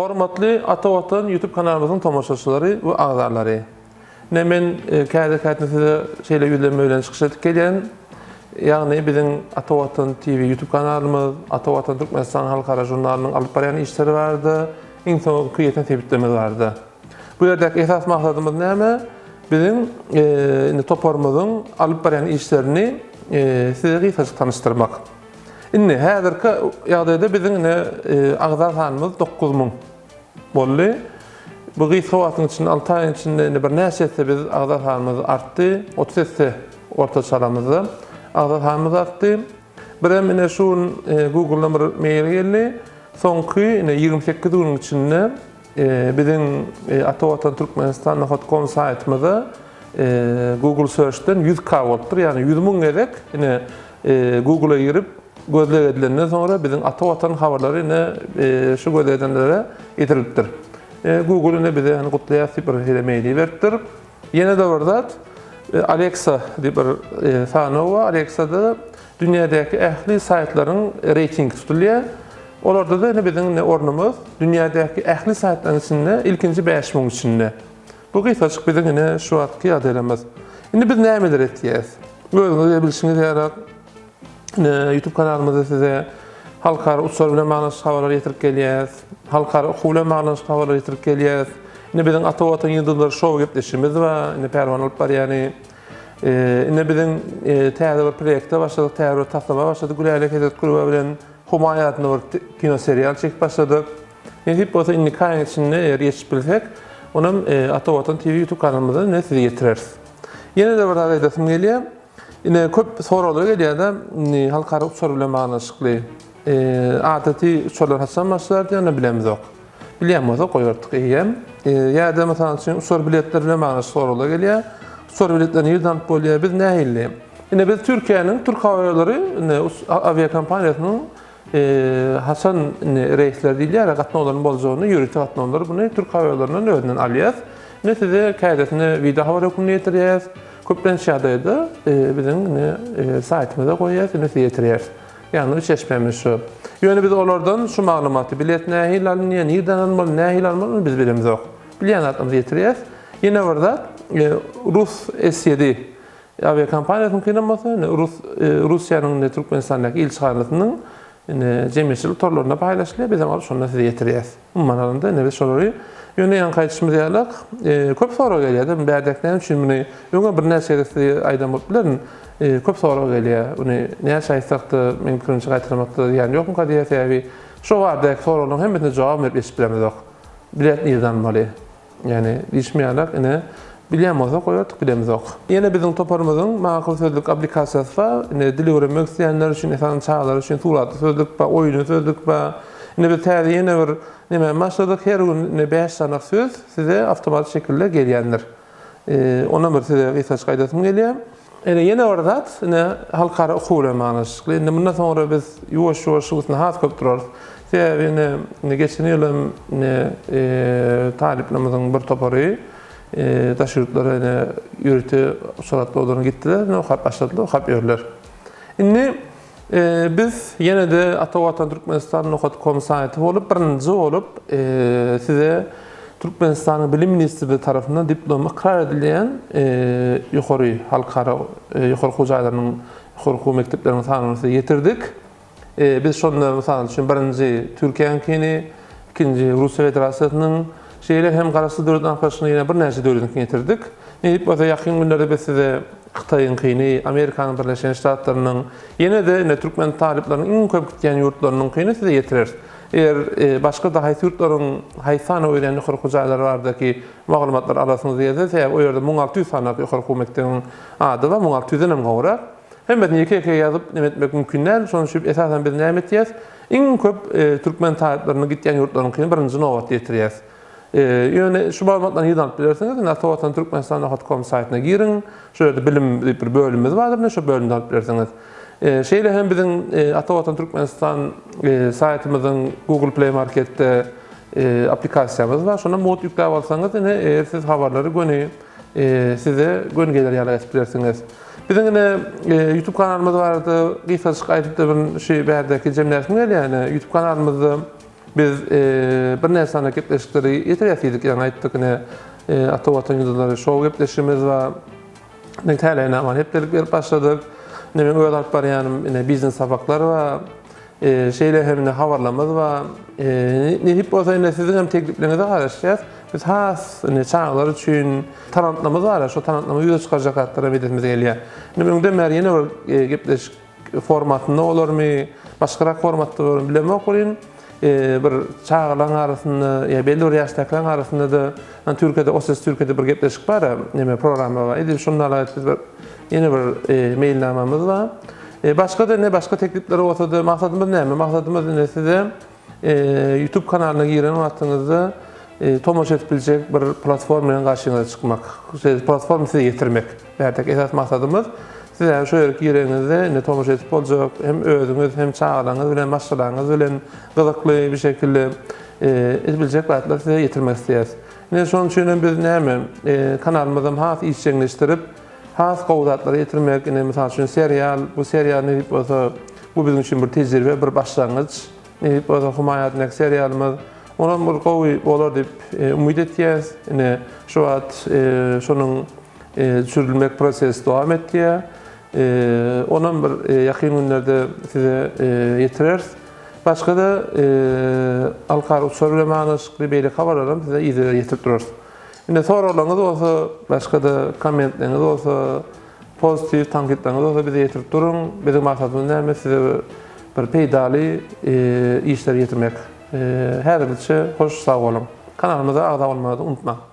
Hormatly Ata Watan YouTube kanalymyzyň tomaşaçylary we agzalary! Ine men käde-käte size şeýle ýüzlenme bilen çykyş edip gelýän. Ýagny biziň Ata Watan TV YouTube kanalymyz, Ata Watan Türkmenistan halkara žurnalynyň alyp barýan işleri barada, iň soňky ýeten sebitlerimiz barada. Bu ýerdäki esasy maksadymyz näme? Biziň indi toparymyzyň alyp barýan işlerini size gysgajyk tanyşdyrmak. Indi häzirki ýagdaýda biziň ine agza sanymyz 9000 boldy. Bu gysga wagtyň içinde, 6 aýyň içinde indi birnäçe esse biz agza sanymyz artdy. 30 esse ortaça alamyzda agza sanymyz artdy. Birem ine şu gün Google-dan bir mail geldi. Soňky ine 28 günüň içinde Biziň Ata Watan Türkmenistan nokat kom saýtymyza Google Search-den 100 K bolupdyr. Ýagny 100 müň gezek ine Google-a girip gözleg edilenden soňra biziň Ata Watan habarlary ine şu gözleg edenlere ýetirilipdir. Google ine bize ýagny gutlaýas diýip bir hili mail iberipdir. Ýene-de bir zat Alexa diýip bir sanaw bar. Alexa-da Dünýädäki ähli saýtlaryň reýtingi tutulýar. Olarda-da ine biziň ine ornumyz dünýädäki ähli saýtlaryň içinde ilkinji 5000 içinde. Bu gysgajyk biziň ine şu wagtky ýagdaýlarymyz. Indi biz nämeler etýäris? Özüňiz bilşiňiz ýaly ine YouTube kanalymyzda size halkara uçar bilen baglanyşykly habarlar ýetirip gelýäris. Halkara okuw bilen baglanyşykly habarlar ýetirip gelýäris. Ine biziň Ata Watan ýyldyzlary şou gepleşigimiz bar. Ine Pälwan alyp barýany. Indi biziň täze bir proýekte başladyk, täze bir taslama başladyk Gülälek Hezretgulowa bilen Humaý adynda bir kino serial çekip başladyk. Nesip bolsa indiki aýyň içinde eger ýetişip bilsek, onam Ata Watan TV YouTube kanalymyzda ine size ýetireris. Ýene-de bir zat aýdasym gelýär. Ine köp soraglar gelýär-de, indi halkara uçar bilen baglanyşykly. Adaty uçarlar haçan başlar diýen bilemizok. Bilýän bolsak goýardyk eýýäm. Ýa-da mysal üçin uçar biletleri bilen bagly soraglar gelýär. Uçar biletlerini nirden alyp bolýar? Biz nähili? Ine biz Türkiýäniň Türk Hava Ýollary ine awiakompaniýasynyň haçan ine reýsler diýilýär, gatnawlaryň boljagyny, ýörite gatnawlary buny Türk Hava Ýollaryndan özünden alýas. Ine size kädesini wideo habar hökmünde ýetirýäs. Köplenç ýagdaýda biziň ine saýtymyza goýýas, ine size ýetirýäris. Ýagny çeşmämiz şu. Ýöne biz olardan şu maglumaty, bilet nähili alynýar, nirden alynmaly, nähili almaly ony biz bilemizok. Bilýän zatlarymyzy ýetirýäs. Ýene bir zat, Rus S-ýedi awiakompaniýasynyňkynam bolsa, indi Rus Russiýanyň indi Türkmenistandaky ilçihanasynyň indi jemgyýetçilik torlarynda paýlaşylýar, bizem alyp şondan size ýetirýäs. Umuman alanda indi biz şolary ýöne ýaňky aýdyşymyz ýalak, köp sorag gelýär-de, bärdäki näme üçin muny öňem birnäçe gezek size aýdan bolup bilerin. Köp sorag gelýär. Muny näçe aýtsak-da, meň pikirimçe gaýtalamakda zyýan ýokmyka diýýär. Sebäbi şo baradaky soraglaryň hemmesine jogap berip ýetişip bilemizok. Bilet nirden almaly? Ýagny diýşim ýalak, ine, bilýän bolsak goýardyk, bilemizok. Ýene biziň toparymyzyň Makul sözlük applikasiýasy bar. Ine, dil öwrenmek isleýänler üçin, esasan çagalar üçin suratly sözlük bar, oýunly sözlük bar. Ine, biz täze ýene bir nemäni başladyk. Her gün ine bäş sany söz size awtomatik şekilde gelýändir. Ondan bir size gysgaçyk aýdasym gelýär. Ine ýene bir zat, ine halkara okuw bilen baglanyşykly. Indi mundan soňra biz ýuwaş-ýuwaş şu üstünde has köp durarys. Sebäbi ine indi geçen ýyl hem ine talyplarymyzyň bir topary daş ýurtlara ine ýörite uçar gatnawlaryna gitdiler, ine okap başladylar, okap ýörler. Indi Biz ýene-de Ata Watan Türkmenistan nokat kom saýty bolup, birinji bolup size Türkmenistanyň Bilim ministrligi tarapyndan diplomy ykrar edilýän ýokary halkara ýokary okuw jaýlarynyň, ýokary okuw mekdepleriniň sanyny size ýetirdik. Biz şonda mysal üçin birinji Türkiýäniňkini, ikinji Russiýa Federasiýasynyň, şeýle hem Garaşsyz Döwlet Arkalaşygynyň ýene birnäçe döwletiňkini ýetirdik. Nesip bolsa ýakyn günlerde biz size Hytaýyňkyny, Amerikanyň Birleşen Ştatlarynyň, ýene-de ine türkmen talyplarynyň iň köp gitýän ýurtlarynyňkyny size ýetireris. Eger başga-da haýsy ýurtlaryň haýsy sanaw berýän ýokary okuw jaýlary baradaky maglumatlary alasyňyz gelse, sebäbi o ýerde 1600 sany ýokary okuw mekdebiniň ady bar, 1600-den hem gowrak. Hemmesini ýeke-ýeke ýazyp neme etmek mümkin däl. Şonuň üçin esasan biz näme etýäris? Iň köp türkmen talyplarynyň gitýän ýurtlarynyňkyny birinji nobatda ýetirýäris. Ýöne şu maglumatlary nirden alyp bilersiňiz? Indi Atavatan Türkmenistan nokat kom saýtyna giriň. Şu ýerde bilim diýip bir bölümimiz bardyr. Ine şu bölümden alyp bilersiňiz. Şeýle hem biziň Atavatan Türkmenistan saýtymyzyň Google Play Marketde applikasiýamyz bar. Şondan mugt ýükläp alsaňyz, ine eger siz habarlary göni size göni geler ýaly edip bilersiňiz. Biziň ine YouTube kanalymyz barada gysgajyk aýdyp-da bir şu bärdäki jemläsim gelýär. Ine YouTube kanalymyzda. Biz birnäçe sany gepleşikleri ýetirýäs diýdik, ýaňy aýtdyk ine Ata Watan ýyldyzlary şou gepleşigimiz bar. Ine täleýnamany hepdelik berip başladyk. Ine meň öz alyp barýanym ine biznes sapaklar bar. Şeýle hem ine habarlarymyz bar. Nesip bolsa ine siziň hem teklipleriňize garaşýas. Biz has ine çagalar üçin talantlarymyz bar, şo talantlarymyzy ýüze çykarjak zatlar hem edesimiz gelýär. Ine öňden bäri ýene bir gepleşik formatynda bolarmy, başgarak formatda bolarmy bilemok welin, bir çagalaryň arasynda ýa belli bir ýaşdakylaryň arasynda-da hani Türkiýede O Ses Türkiýede bir gepleşik bar, neme programma bar. Edil şonda alaýyp biz bir ýene bir meýilnamamyz bar. Başga-da ne başga teklipler bolsa-da maksadymyz näme? Maksadymyz ine size YouTube kanalyna giren wagtyňyzda tomaşa edip biljek bir platforma bilen garşyňyza çykmak. Şeýle platforma size ýetirmek. Bärdäki esasy maksadymyz siz hem şu ýere gireňizde indi tomaşa edip boljak hem özüňiz hem çagalaryňyz bilen maşgalaňyz bilen gyzykly bir şekilde edip biljek zatlary size ýetirmek isleýäris. Ine şonuň üçin hem biz näme kanalymyzam has işjeňleşdirip has gowy zatlary ýetirmek ine mysal üçin serial bu serial nesip bolsa bu biziň üçin bir tejribe bir başlangyç. Nesip bolsa Humaý adyndaky serialymyz onam bir gowy bolar diýip umyt etýäs. Ine şu wagt şonuň düşürilmek prosesi dowam etýär. Onam bir ýakyn günlerde size ýetireris. Başga-da halkara uçar bilen baglanyşykly beýleki habarlaram size yzygider ýetirip durarys. Indi soraglaryňyz bolsa, başga-da kommentleriňiz bolsa, pozitiw tankytlaryňyz bolsa bize ýetirip duruň. Biziň maksadymyz näme? Size bir peýdaly işleri ýetirmek. Häzirlikçe hoş sag boluň. Kanalymyza agza bolmagy unutmaň.